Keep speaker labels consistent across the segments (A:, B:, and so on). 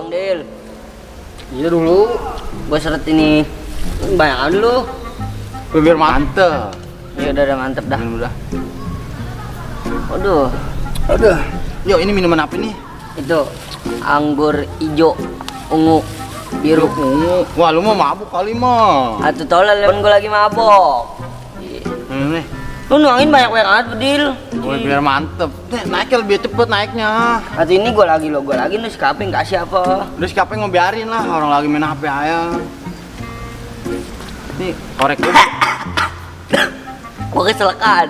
A: Bang Del.
B: Iya dulu.
A: Gua seret ini banyak kali dulu.
B: Biar mantep.
A: Ya udah mantep dah.
B: Minum udah.
A: Waduh,
B: Aduh. Yo, ini minuman apa nih?
A: itu anggur ijo, ungu, biru.
B: Ungu. Wah, lu mau mabuk kali mah.
A: Atuh tolol kan gua lagi mabok.
B: Ini nih.
A: Lu nuangin banyak banget Bedil.
B: Woi, biar mantep. Naiknya lebih cepet naiknya.
A: Atuh ini gua lagi nih sekaping kasih apa?
B: Udah siapa yang ngebiarin lah orang lagi main HP aja. Nih, korek dulu.
A: Gua keselekan.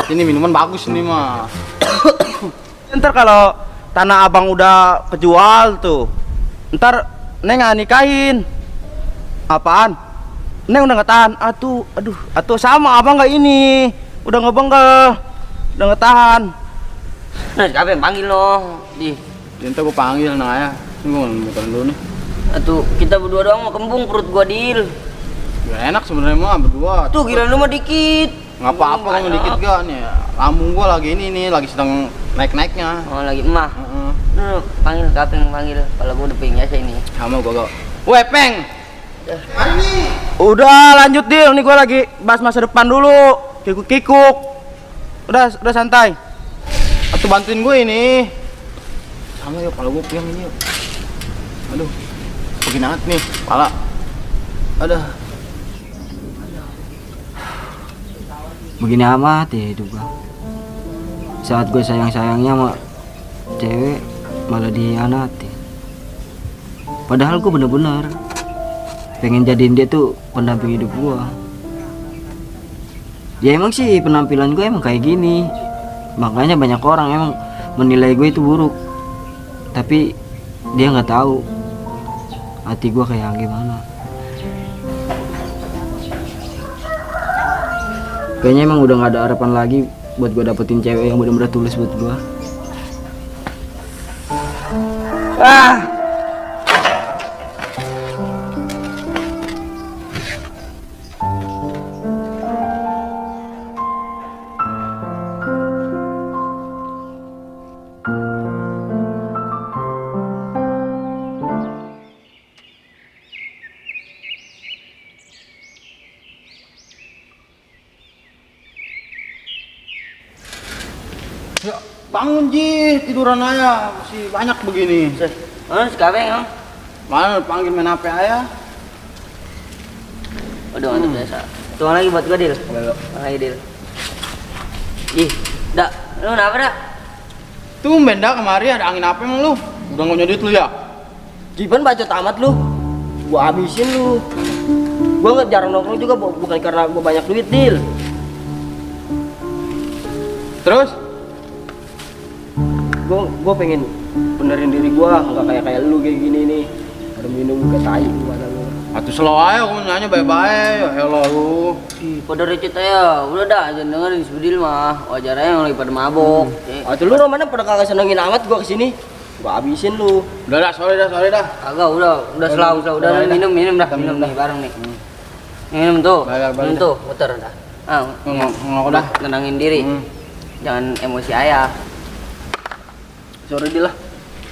B: Ini minuman bagus nih mah.
C: Ntar kalau tanah abang udah kejual tuh, ntar neng nggak nikahin. Apaan? Neng udah nggak tahan. Aduh sama abang nggak ini, udah ngebengkel, udah nggak tahan.
A: Nah, sekaping panggil lo. Di.
B: Ntar gue panggil nah ya. Ini gue bukan dulu nih.
A: Atuh kita berdua doang mau kembung perut gua Dil.
B: Gak enak sebenarnya mah berdua.
A: Tuh gila lu mah dikit.
B: Nggak apa-apa kamu dikit gak nih. Lambung gua lagi ini nih, lagi sedang naik-naiknya.
A: Oh lagi emah.
B: Heeh.
A: Lu panggil kaping panggil. Kalau gua udah pengen biasa ini.
B: Sama gua gak. Weh, Peng. Mari nih.
C: Udah lanjut Dil, nih gua lagi bahas masa depan dulu. Kikuk-kikuk. Udah santai.
B: Atuh bantuin gue ini. Sama yuk, kalau gue piam ini yuk. Aduh. Begini banget nih, pala. Aduh.
D: Begini amat ya hidup gua. Saat gue sayang-sayangnya sama cewek malah dihianati. Padahal gue bener-bener pengen jadiin dia tuh pendamping hidup gua. Ya emang sih penampilan gue emang kayak gini, makanya banyak orang emang menilai gue itu buruk. Tapi dia nggak tahu hati gue kayak gimana. Kayaknya emang udah nggak ada harapan lagi buat gue dapetin cewek yang benar-benar tulus buat gue.
B: Ya, bangun Ji, tiduran aja. Masih banyak begini.
A: Oh sekaping oh.
B: Mana panggil main HP aja.
A: Udah mantep biasa. Tuang lagi buat gua Dil. Tuang lagi Dil. Ih, dak. Lu kenapa dak?
B: Tumben dah kemari ada angin apa emang lu? Udah nggak nyedit lu ya?
A: Jiban bacot amat lu. Gua habisin lu. Gua nggak jarang nongkrong juga bukan karena gua banyak duit Dil.
B: Terus?
A: Gua pengen benerin diri gua nggak kayak lu kayak gini nih. Ada minum kayak tai gimana lu.
B: Atuh slow aja kamu nanya baik-baik. Ya hello lu.
A: Ih, pada recet aja. Udah dah, jangan dengerin si Bedil mah. Wajar aja yang lagi pada mabok. Atuh lu mana pada kagak senengin amat gua kesini. Gua habisin lu.
B: Udah dah, sorry dah.
A: Kagak, udah selalu. Udah minum dah, minum nih bareng nih. Minum tuh.
B: Balik.
A: Minum tuh, muter dah. Ah,
B: Ngomong dah.
A: tenangin diri. Jangan emosi ayah.
C: Sorry Dil lah,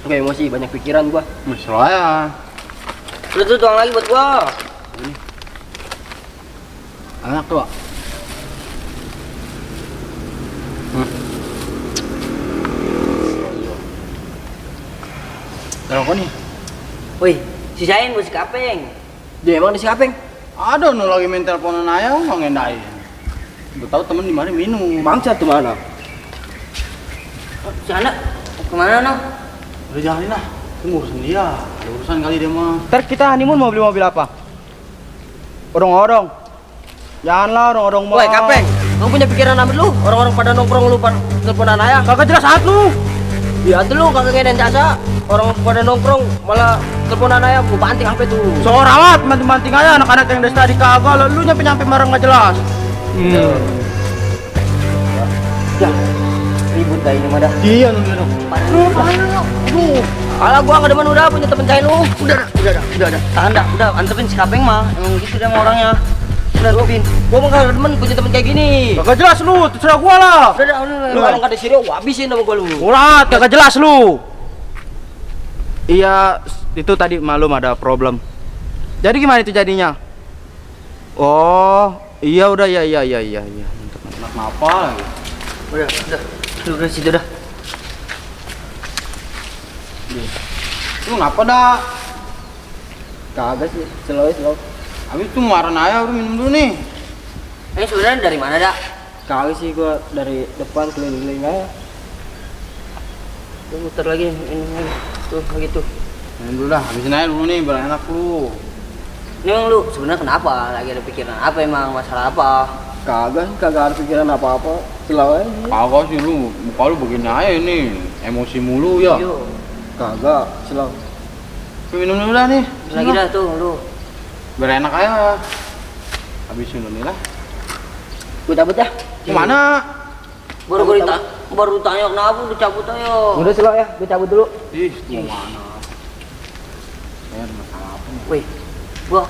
C: gue emosi, banyak pikiran gua.
B: Slow aja.
A: Udah tuh tuang lagi buat gua.
B: Enak tuh. Rokok nih.
A: Wih, sisain buat si kaping.
C: Dia emang di Sikaping?
B: Ada nu lagi main teleponan aja nggak ngendain. Udah tahu temen di mana minum.
C: Bangsa tuh mana?
A: Si anak kemana no?
B: Udah jalanin lah. Itu ngurusin dia. Ada urusan kali dia mah.
C: Ntar kita honeymoon mau beli mobil apa? Odong-odong. Janganlah odong-odong mah.
A: Woi kaping, kamu punya pikiran apa lu? Orang-orang pada nongkrong lu pada teleponan ayah.
C: Kagak jelas saat lu.
A: Ya tuh lu kagak ngeden jasa. Orang pada nongkrong malah teleponan ayah gua banting HP tuh.
C: Seorang amat banting-banting aja anak-anak yang dari tadi kagak. Lu nyampe marah nggak jelas.
A: Ya, ribut dah ini mah dah.
B: Dia nu.
A: Aduh, ala gua nggak demen udah punya temen cahil lu. Udah. Tahan dah, udah antepin si kaping mah. Emang gitu dia sama orangnya. Udah Robin, gua mah nggak demen punya temen kayak gini.
C: Kagak jelas lu, terserah gua lah.
A: Udah, kalau nggak ada siro, gua habisin sama gua lu.
C: Urat, kagak jelas lu. Iya, itu tadi malum ada problem. Jadi gimana itu jadinya? Oh, iya udah iya. Mantap.
B: Kenapa lagi?
A: Udah situ dah.
B: Lu ngapa dah?
C: Kagak sih, slow.
B: Habis itu marah aja, udah minum dulu nih.
A: Ini sebenarnya dari mana dak?
C: Kagak sih gua dari depan keliling-keliling aja.
A: Tuh muter lagi ini lagi. Tuh begitu.
B: Minum dulu dah, habisin aja dulu nih, biar enak lu.
A: Ini emang lu sebenarnya kenapa? Lagi ada pikiran apa emang? Masalah apa?
C: Kagak ada pikiran apa-apa. Slow aja.
B: Kagak sih lu, muka lu begini aja ini. Emosi mulu ya.
A: Yo.
C: Kagak, slow.
B: Minum dulu dah nih.
A: Lagi dah tuh lu.
B: Biar enak aja. Habisin dulu nih lah.
A: Gue cabut ya.
B: Kemana?
A: Baru tanya kenapa lu cabut ayo.
C: Udah slow ya, gue cabut dulu.
B: Ih, kemana? Saya ada masalah apa nih?
A: Wih, gua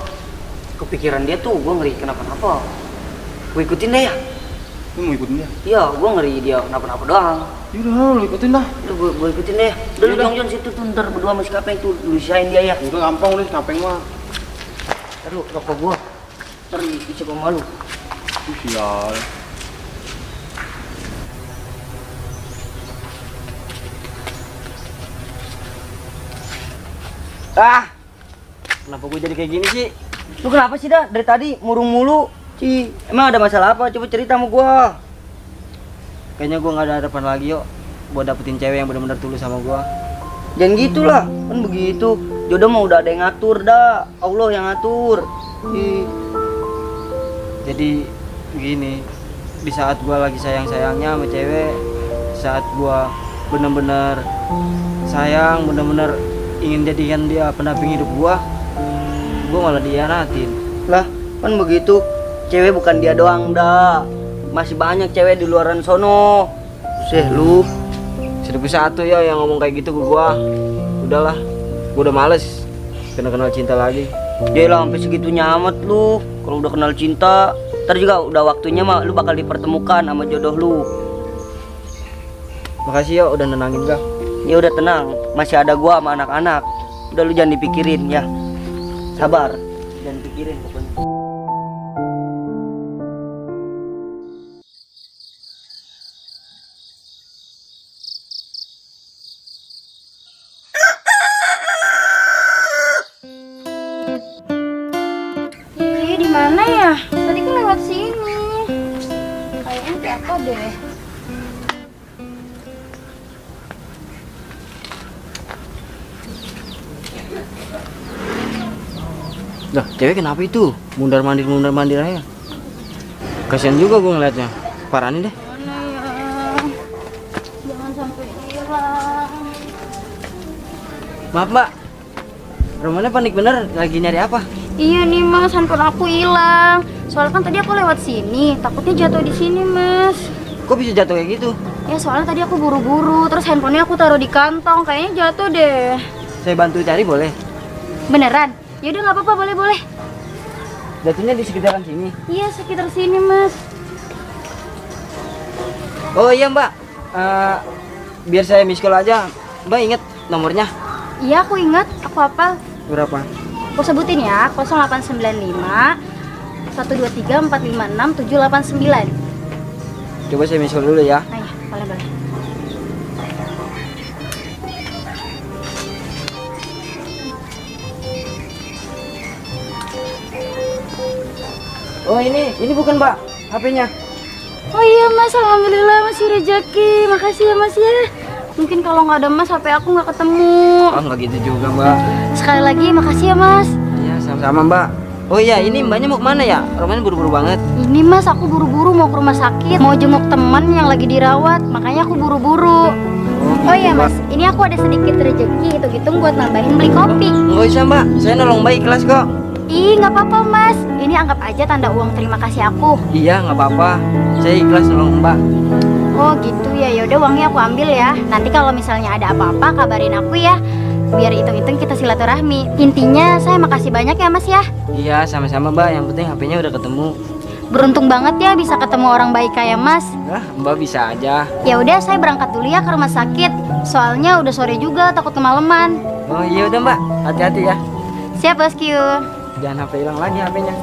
A: kepikiran dia tuh, gua ngeri kenapa-napa. Gua ikutin deh ya.
B: Lu mau ikutin dia?
A: Iya, gua ngeri dia kenapa-napa doang.
B: Yaudah, lu ikutin dah.
A: Udah gua ikutin deh. Udah lu jangan situ tuh ntar berdua sama si Kapeng tuh lu sisain dia ya.
B: Udah gampang udah, kapeng mah.
A: Aduh, rokok gua. Ntar diisi sama lu.
B: Sial.
A: Kenapa gua jadi kayak gini sih? Lu kenapa sih dah? Dari tadi murung mulu. Ci, emang ada masalah apa? Coba cerita sama gua.
D: Kayaknya gua nggak ada harapan lagi yuk buat dapetin cewek yang benar-benar tulus sama gua.
A: Jangan gitulah, kan begitu. Jodoh mah udah ada yang ngatur dah. Allah yang ngatur.
D: Jadi gini, di saat gua lagi sayang-sayangnya sama cewek, saat gua bener-bener sayang, bener-bener ingin jadikan dia pendamping hidup gua malah dihianatin.
A: Lah, kan begitu. Cewek bukan dia doang dah. Masih banyak cewek di luaran sono. Lu
D: 1001 ya yang ngomong kayak gitu ke gua. Udahlah, gua udah males kenal cinta lagi.
A: dia lah sampai segitunya amat lu. Kalau udah kenal cinta, ntar juga udah waktunya mah lu bakal dipertemukan sama jodoh lu.
D: Makasih ya udah nenangin gua.
A: Ya udah tenang, masih ada gua sama anak-anak. Udah lu jangan dipikirin ya. Sabar, jangan pikirin pokoknya.
E: Di mana ya? Tadi kan lewat sini. Kayaknya jatuh deh.
D: Lah, cewek kenapa itu? Mundar-mandir aja. Kasian juga gua ngeliatnya. Paranin deh.
E: Mana ya? Jangan sampai hilang.
D: Maaf, Mbak. Romanya panik bener, lagi nyari apa?
E: Iya nih mas, handphone aku hilang. Soalnya kan tadi aku lewat sini, takutnya jatuh di sini mas.
D: Kok bisa jatuh kayak gitu?
E: Ya soalnya tadi aku buru-buru, terus handphonenya aku taruh di kantong, kayaknya jatuh deh.
D: Saya bantu cari boleh?
E: Beneran? Yaudah nggak apa-apa, boleh.
D: Jatuhnya di sekitaran sini.
E: Iya sekitar sini mas.
D: Oh iya Mbak, biar saya miss call aja. Mbak inget nomornya?
E: Iya aku ingat, aku hafal.
D: Berapa?
E: Aku sebutin ya, 0895 123 456 789.
D: Coba saya miss call dulu ya.
E: Nah ya, boleh.
D: Oh ini bukan Mbak, HP-nya.
E: Oh iya mas, alhamdulillah masih rezeki. Makasih ya mas ya. Mungkin kalau nggak ada mas, HP aku nggak ketemu.
D: Oh nggak gitu juga Mbak.
E: Sekali lagi makasih ya mas.
D: Iya sama-sama Mbak. Oh iya ini Mbaknya mau kemana ya? Romanya buru-buru banget.
E: Ini mas, aku buru-buru mau ke rumah sakit, mau jenguk teman yang lagi dirawat, makanya aku buru-buru. Oh iya mas, ini aku ada sedikit rezeki, hitung-hitung buat nambahin beli kopi.
D: Nggak usah Mbak, saya nolong Mbak ikhlas kok.
E: Ih nggak apa-apa mas, ini anggap aja tanda uang terima kasih aku.
D: Iya nggak apa-apa, saya ikhlas nolong Mbak.
E: Oh gitu ya, yaudah uangnya aku ambil ya. Nanti kalau misalnya ada apa-apa kabarin aku ya. Biar hitung-hitung kita silaturahmi. Intinya saya makasih banyak ya mas ya.
D: Iya sama-sama Mbak, yang penting HP-nya udah ketemu.
E: Beruntung banget ya bisa ketemu orang baik kayak Mas.
D: Nah, Mbak bisa aja.
E: Ya udah, saya berangkat dulu ya ke rumah sakit. Soalnya udah sore juga, takut kemalaman.
D: Oh iya udah Mbak, hati-hati ya.
E: Siap, bosku.
D: Jangan sampai hilang lagi HP-nya.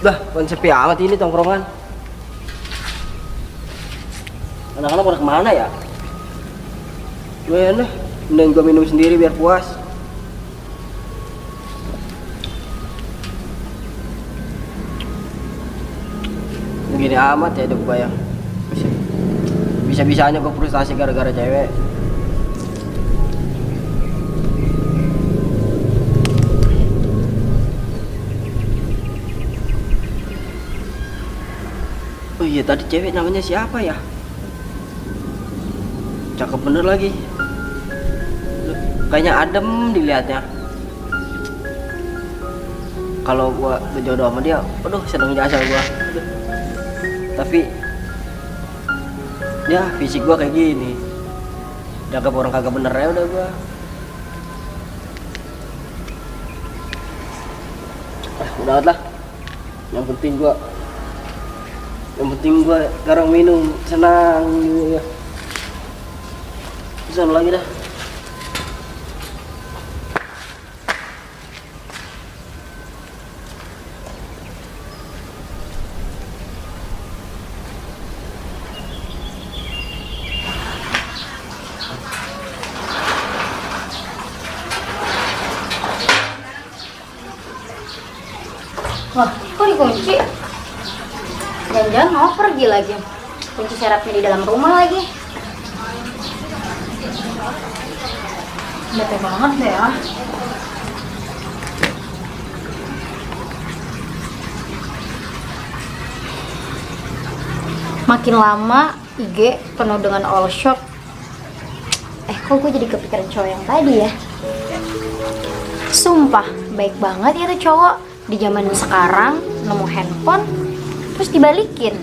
A: Dah, kan sepi amat ini tongkrongan. Anak-anak pada kemana ya? Gue deh, mending gue minum sendiri biar puas. Begini amat ya hidup gue ya. Bisa-bisanya gue frustasi gara-gara cewek. Oh iya, tadi cewek namanya siapa ya? Cakep bener lagi. Kayaknya adem dilihatnya. Kalau gua berjodoh sama dia, aduh seneng jasa gua. Aduh. Tapi ya fisik gua kayak gini. Dianggap orang kagak bener ya udah gua. Udah lah. Yang penting gua sekarang minum senang gitu ya. Bisa lagi dah.
E: Wah, kok dikunci? Jangan-jangan mau pergi lagi. Kunci serapnya di dalam rumah lagi. Bete banget deh ya. Makin lama IG penuh dengan all shop. Kok gue jadi kepikiran cowok yang tadi ya? Sumpah, baik banget ya tuh cowok. Di zaman sekarang nemu handphone terus dibalikin.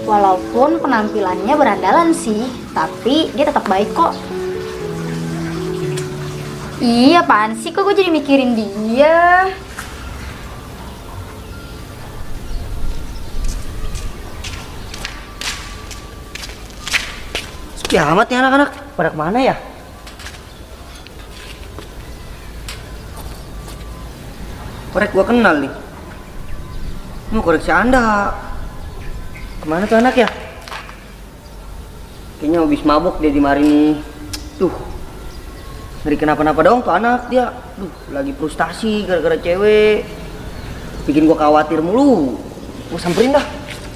E: Walaupun penampilannya berandalan sih, tapi dia tetap baik kok. Iya, apaan sih? Kok gue jadi mikirin dia?
A: Sepi amat nih anak-anak. Pada kemana ya? Korek gua kenal nih. Mau koreksi Anda. Kemana tuh anak ya? Kayaknya habis mabuk dia di mari nih. Tuh. Ngeri kenapa-napa dong tuh anak dia. Duh, lagi frustasi gara-gara cewek. Bikin gua khawatir mulu. Gua samperin dah.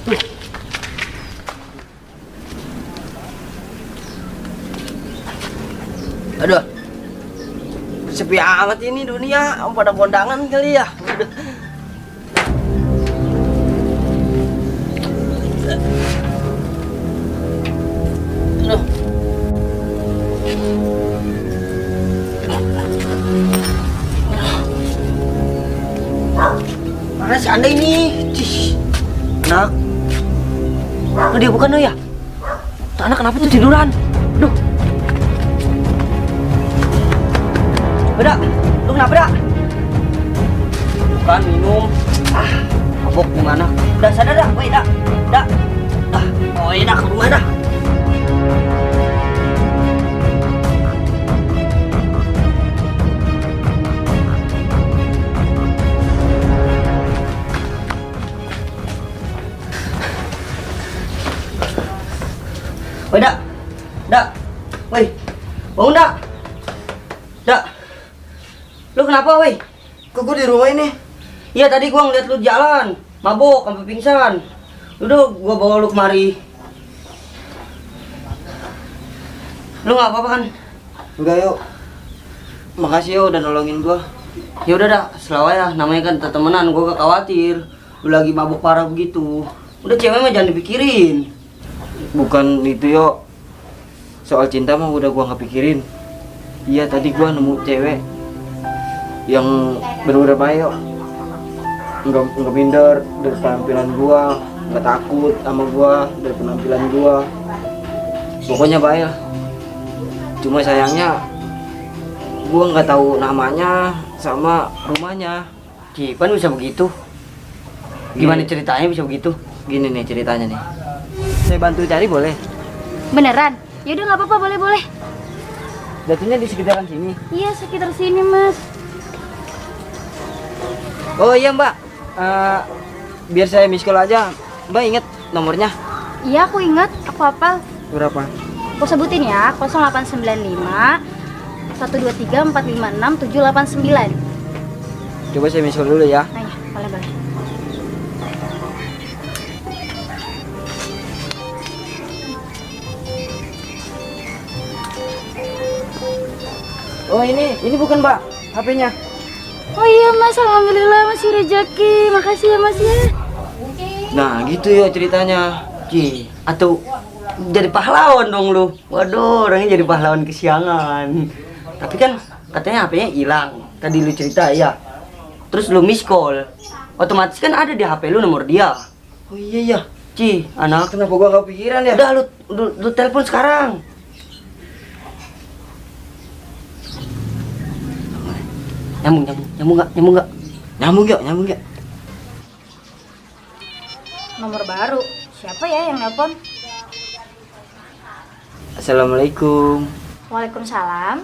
A: Tuh. Aduh. Sepi amat ini dunia, pada kondangan kali ya. Aduh. Mana si Anda ini? Cih. Nak. Oh, dia bukan lo ya? Tuh anak kenapa tuh tiduran? Aduh. Beda, lu kenapa dak? Bukan minum. Mabok gimana? Udah sadar dak, woi dak, dak. Oh iya dak, ke rumah dah. Woi dak, woi, bangun dak, dak. Lu kenapa, woi? Kok gue di rumah ini? Iya, tadi gua ngeliat lu jalan, mabok sampai pingsan. Udah gua bawa lu kemari. Lu nggak apa-apa kan? Enggak, yuk. Makasih ya udah nolongin gua. Ya udah dah, selalu ya. Namanya kan temenan, gua gak khawatir. Lu lagi mabok parah begitu. Udah cewek mah jangan dipikirin. Bukan itu, yo. Soal cinta mah udah gua nggak pikirin. Iya, tadi gua nemu cewek yang bener-bener baik, yuk. nggak minder dari penampilan gua, nggak takut sama gua dari penampilan gua. Pokoknya baik lah. Cuma sayangnya gua nggak tahu namanya sama rumahnya. Cipan bisa begitu? Gimana ceritanya bisa begitu? Gini nih ceritanya nih. Saya bantu cari boleh?
E: Beneran? Yaudah nggak apa-apa, boleh.
A: Jatuhnya di sekitaran sini.
E: Iya, sekitar sini, Mas.
A: Oh iya Mbak, biar saya miss call aja. Mbak inget nomornya?
E: Iya, aku ingat, aku hafal.
A: Berapa?
E: Aku sebutin ya, 0895 123 456 789.
A: Coba saya miss call dulu ya.
E: Nah, ya, boleh.
A: Oh ini bukan Mbak, HP-nya.
E: Oh iya Mas, alhamdulillah masih rezeki. Makasih ya Mas ya.
A: Nah gitu ya ceritanya. Atau jadi pahlawan dong lu. Waduh, orangnya jadi pahlawan kesiangan. Tapi kan katanya HP-nya hilang. Tadi lu cerita ya. Terus lu miss call. Otomatis kan ada di HP lu nomor dia. Oh iya. Anak kenapa gua gak pikiran ya? Udah lu telepon sekarang. Nyambung nggak? Nyambung nggak?
E: Nomor baru. Siapa ya yang nelpon?
A: Assalamualaikum.
E: Waalaikumsalam.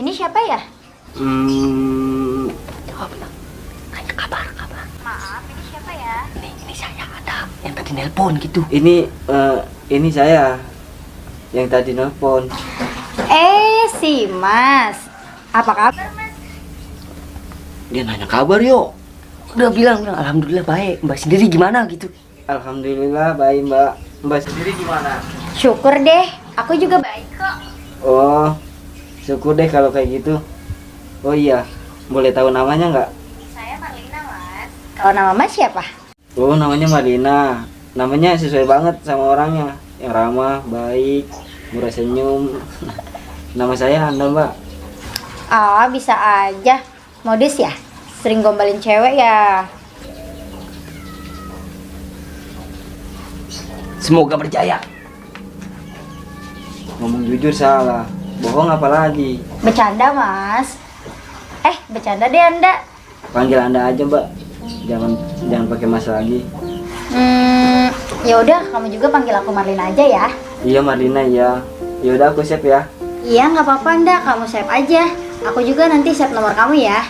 E: Ini siapa ya?
A: Jawab lah. Tanya kabar.
E: Maaf, ini siapa ya?
A: Ini saya ada yang tadi nelpon gitu. Ini saya yang tadi nelpon.
E: Si Mas. Apa kabar Mas?
A: Dia nanya kabar yuk. Udah bilang alhamdulillah baik. Mbak sendiri gimana gitu? Alhamdulillah baik Mbak. Mbak sendiri gimana?
E: Syukur deh, aku juga baik kok.
A: Oh, syukur deh kalau kayak gitu. Oh iya, boleh tahu namanya nggak?
E: Saya Marlina Mas. Kalau nama Mas siapa?
A: Oh, namanya Marlina. Namanya sesuai banget sama orangnya. Yang ramah, baik, murah senyum. Nama saya Anda Mbak.
E: Ah, bisa aja. Modus ya? Sering gombalin cewek ya?
A: Semoga berjaya. Ngomong jujur salah, bohong apa lagi?
E: Bercanda Mas. Bercanda deh Anda.
A: Panggil Anda aja Mbak. Jangan pakai Mas lagi.
E: Ya udah, kamu juga panggil aku Marlina aja ya.
A: Iya Marlina ya. Ya udah aku save ya.
E: Iya, nggak apa-apa Anda, kamu save aja. Aku juga nanti save nomor kamu ya.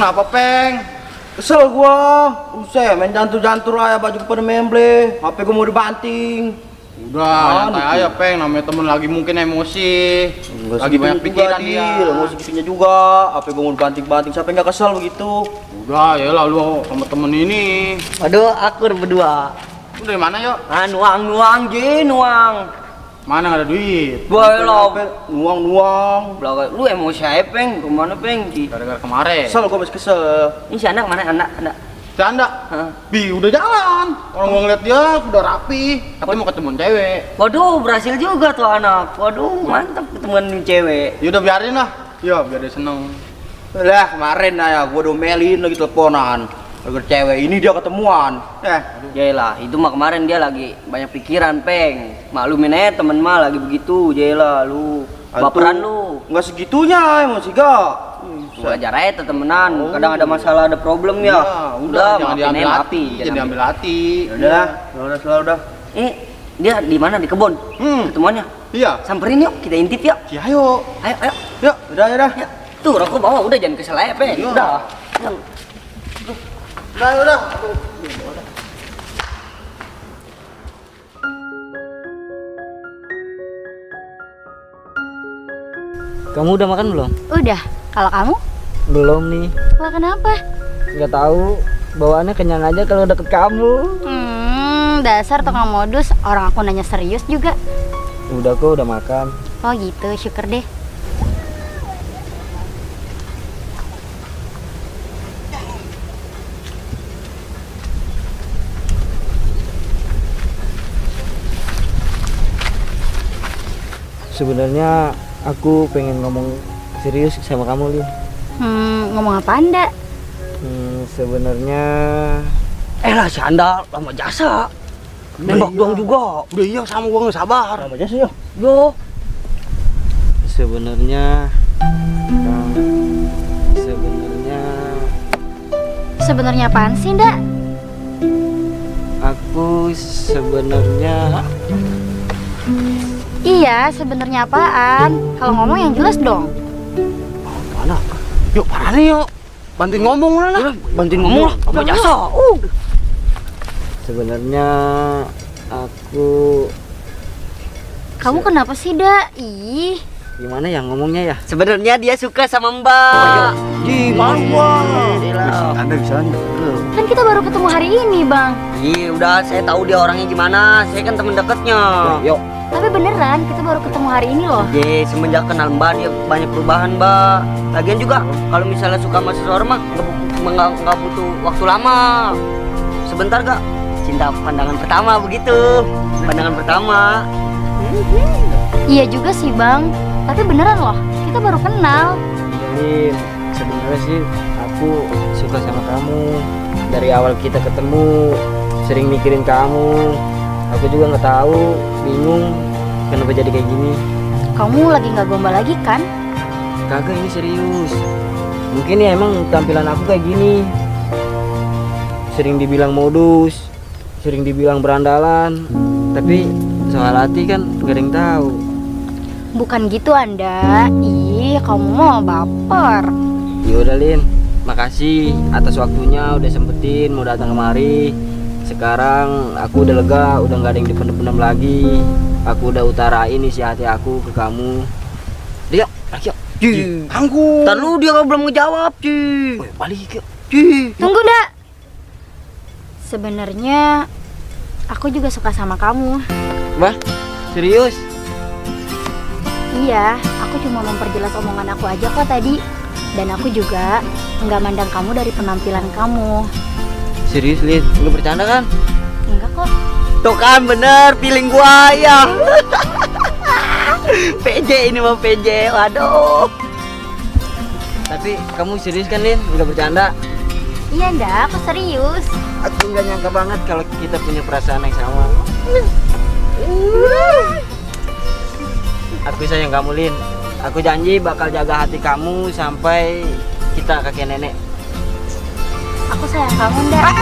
C: Kenapa Peng? Kesel gua. Usah main jantur-jantur aja, baju pada memble. HP gua mau dibanting.
B: Udah,
C: Aduh,
B: santai aja Peng, namanya temen lagi mungkin emosi.
C: Nggak
B: Lagi banyak
C: segitu
B: pikiran
C: juga,
B: dia.
C: Dil. Nggak segitunya juga. HP gua mau dibanting-banting. Siapa yang nggak kesel begitu?
B: Udah, ya lalu sama temen ini.
A: Waduh, akur berdua.
B: Lu dari mana yuk?
A: Nuang, nuang.
B: Mana nggak ada duit?
A: Boy lo.
C: Nuang-nuang.
A: Belakang lu emosi aja Peng. Rumahnya Peng.
B: Gara-gara kemarin.
C: Kesel gua masih kesel.
A: Ini si anak mana? Anak.
B: Canda. Bi, udah jalan. Orang gua ngeliat dia udah rapi. Tapi mau ketemu cewek.
A: Waduh, berhasil juga tuh anak. Waduh, mantap ketemuan cewek.
B: Ya udah biarin lah. Iya, biar dia seneng. Lah, kemarin ya gua domelin lagi teleponan. Gara cewek ini dia ketemuan.
A: Jela, itu mah kemarin dia lagi banyak pikiran, Peng. Maklumin aja temen mah lagi begitu, Jela, lu. Baperan lu.
B: Enggak segitunya emang sih, Gak.
A: Wajar aja temenan, kadang ada masalah, ada problem ya.
B: Udah, jangan
A: maafin
B: diambil
A: aja,
B: hati. Jangan diambil hati.
A: Udah.
B: Udah.
A: Dia di mana? Di kebun. Ketemuannya.
B: Iya.
A: Samperin yuk, kita intip yuk.
B: Ya, ayo.
A: Ayo.
B: Yuk, udah.
A: Ya. Tuh, rokok bawa, udah jangan kesel aja, Peng.
B: Iya.
A: Udah.
B: Udah.
D: Kamu udah makan belum?
E: Udah. Kalau kamu?
D: Belum nih.
E: Wah, kenapa?
D: Nggak tahu. Bawaannya kenyang aja kalau deket kamu.
E: Dasar tukang modus. Orang aku nanya serius juga.
D: Udah kok, udah makan.
E: Oh gitu, syukur deh.
D: Sebenarnya aku pengen ngomong serius sama kamu, Lin.
E: Ngomong apa Anda?
D: Sebenarnya
A: Lah, si Anda lama jasa. Nembak doang juga.
B: Udah iya sama gua nggak sabar.
A: Lama jasa ya. Yo.
D: sebenarnya
E: Sebenarnya apaan sih, Ndak?
D: aku sebenarnya
E: Iya, sebenarnya apaan? Kalau ngomong yang jelas dong.
B: Mana? Yuk, parah nih yuk. Bantuin ngomong lah.
A: Bantuin ngomong lah. Lama jasa.
D: sebenarnya aku
E: Kamu kenapa sih, Dak? Ih,
D: gimana ya ngomongnya ya?
A: Sebenarnya dia suka sama Mbak.
B: Di malu gua.
D: Anda bisa nih.
E: kan kita baru ketemu hari ini, Bang.
A: Iya, udah saya tahu dia orangnya gimana. Saya kan teman dekatnya.
D: Yuk.
E: Tapi beneran, kita baru ketemu hari ini loh.
A: Ye, semenjak kenal Mbak dia banyak perubahan, Mbak. Lagian juga kalau misalnya suka sama seseorang mah nggak butuh waktu lama. Sebentar gak? Cinta pandangan pertama begitu. Pandangan pertama.
E: Iya juga sih, Bang. Tapi beneran loh, kita baru kenal.
D: Lin, sebenarnya sih aku suka sama kamu. Dari awal kita ketemu, sering mikirin kamu. Aku juga nggak tahu, bingung kenapa jadi kayak gini.
E: Kamu lagi nggak gombal lagi kan?
D: Kagak, ini serius. Mungkin ya emang tampilan aku kayak gini. Sering dibilang modus, sering dibilang berandalan. Tapi soal hati kan gak ada yang tahu.
E: Bukan gitu, Anda. Ih, kamu mau baper.
D: Yaudah Lin, makasih atas waktunya udah sempetin mau datang kemari. Sekarang aku udah lega, udah nggak ada yang dipendam-pendam lagi. Aku udah utarain isi hati aku ke kamu. Yuk, yuk.
B: Anggu.
A: Ntar lu dia belum ngejawab, Ci.
B: Balik yuk.
E: Tunggu, Dak. Sebenarnya aku juga suka sama kamu.
D: Wah, serius?
E: Iya, aku cuma memperjelas omongan aku aja kok tadi. Dan aku juga nggak mandang kamu dari penampilan kamu.
D: Serius Lin, nggak bercanda kan?
E: Enggak kok.
A: Tuh kan bener, feeling gua ya. PJ ini mah PJ, waduh.
D: Tapi kamu serius kan Lin, nggak bercanda?
E: Iya, Ndak, aku serius.
D: Aku nggak nyangka banget kalau kita punya perasaan yang sama. Aku sayang kamu Lin. Aku janji bakal jaga hati kamu sampai kita kakek nenek.
E: Aku sayang kamu, Ndak.